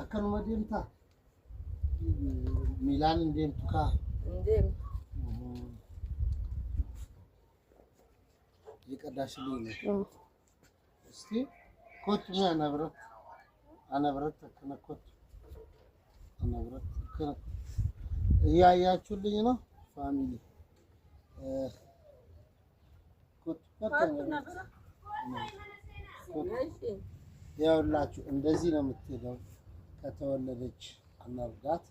Akkanuma deemtaa? Miilaan hin deemtu kaa? Hin deemtu. እየቀዳሽልኝ ነው። እስቲ kottu mee ana biratti ana biratti akkana kottu ana biratti akkana እያያችሁልኝ ነው family። Kottu kottu Kottu na bira. እሺ ያውላችሁ እንደዚህ ነው የምትሄደው። ከተወለደች አናርጋት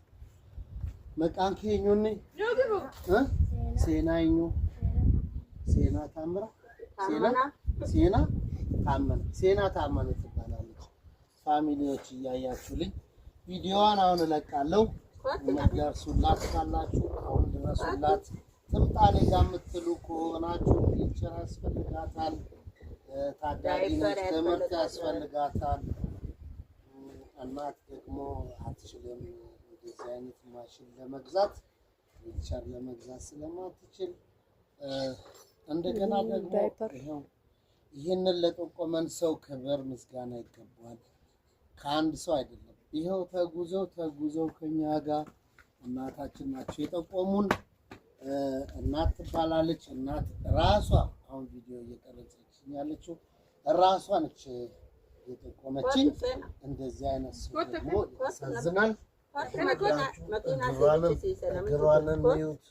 maqaan kee eenyuuni ሴና eenyu ሴና ታምራ ሴና ሴና ታመነ ሴና ታመነ ትባላለች። Family ዎች እያያችሁልኝ ቪዲዮዋን አሁን እለቃለሁ። መደርሱላት ካላችሁ አሁን ድረሱላት። ትምጣ እኔ ጋ የምትሉ ከሆናችሁ ፒክቸር ያስፈልጋታል። ታዳጊ ነች፣ ትምህርት ያስፈልጋታል። እናት ደግሞ አትችልም እንደዚህ አይነት ማሽን ለመግዛት ዊልቸር ለመግዛት ስለማትችል እንደገና ደግሞ ይኸው ይህንን ለጠቆመን ሰው ክብር ምስጋና ይገባዋል። ከአንድ ሰው አይደለም። ይኸው ተጉዘው ተጉዘው ከኛ ጋር እናታችን ናቸው የጠቆሙን። እናት ትባላለች። እናት ራሷ አሁን ቪዲዮ እየቀረጸችኝ ያለችው ራሷ ነች የጠቆመችኝ። እንደዚህ አይነት ሰው ደግሞ ያሳዝናል። እግሯንም እዩት፣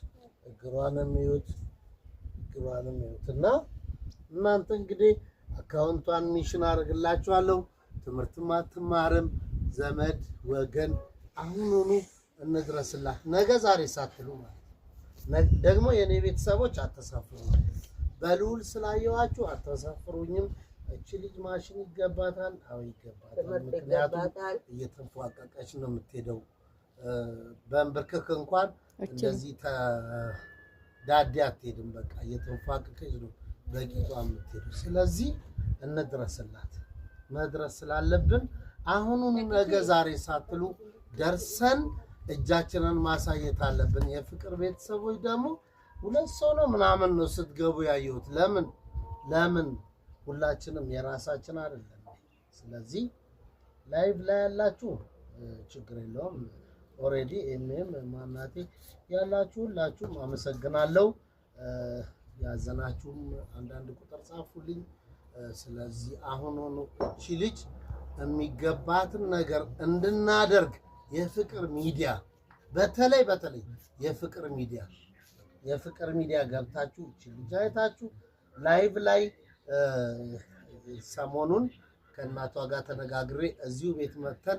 እግሯንም እዩት፣ እግሯንም እዩት እና እናንተ እንግዲህ አካውንቷን mention አደርግላችኋለሁ። ትምህርትም አትማርም፣ ዘመድ ወገን አሁኑኑ እንድረስላት፣ ነገ ዛሬ ሳትሉ ማለት ነው። ደግሞ የእኔ ቤተሰቦች አተሳፍሩኝ፣ በልዑል ስላየኋችሁ አታሳፍሩኝም። እቺ ልጅ ማሽን ይገባታል። አዎ ይገባታል። ምክንያቱም እየተንፏቀቀች ነው የምትሄደው። በእንብርክክ እንኳን እንደዚህ ዳዴ አትሄድም። በቃ እየተንፏቀቀች ነው በቂጧ የምትሄደው። ስለዚህ እንድረስላት፣ መድረስ ስላለብን አሁኑኑ ነገ ዛሬ ሳትሉ ደርሰን እጃችንን ማሳየት አለብን። የፍቅር ቤተሰቦች ደግሞ ሁለት ሰው ነው ምናምን ነው ስትገቡ ያየሁት። ለምን ለምን ሁላችንም የራሳችን አይደለም። ስለዚህ live ላይ ያላችሁ ችግር የለውም። Already ኤምኤም ማናቴ ያላችሁ ሁላችሁም አመሰግናለሁ። ያዘናችሁም አንዳንድ ቁጥር ጻፉልኝ። ስለዚህ አሁን ሆኖ እቺ ልጅ የሚገባትን ነገር እንድናደርግ የፍቅር ሚዲያ በተለይ በተለይ የፍቅር ሚዲያ የፍቅር ሚዲያ ገብታችሁ እቺ ልጅ አይታችሁ live ላይ ሰሞኑን ከእናቷ ጋር ተነጋግሬ እዚሁ ቤት መተን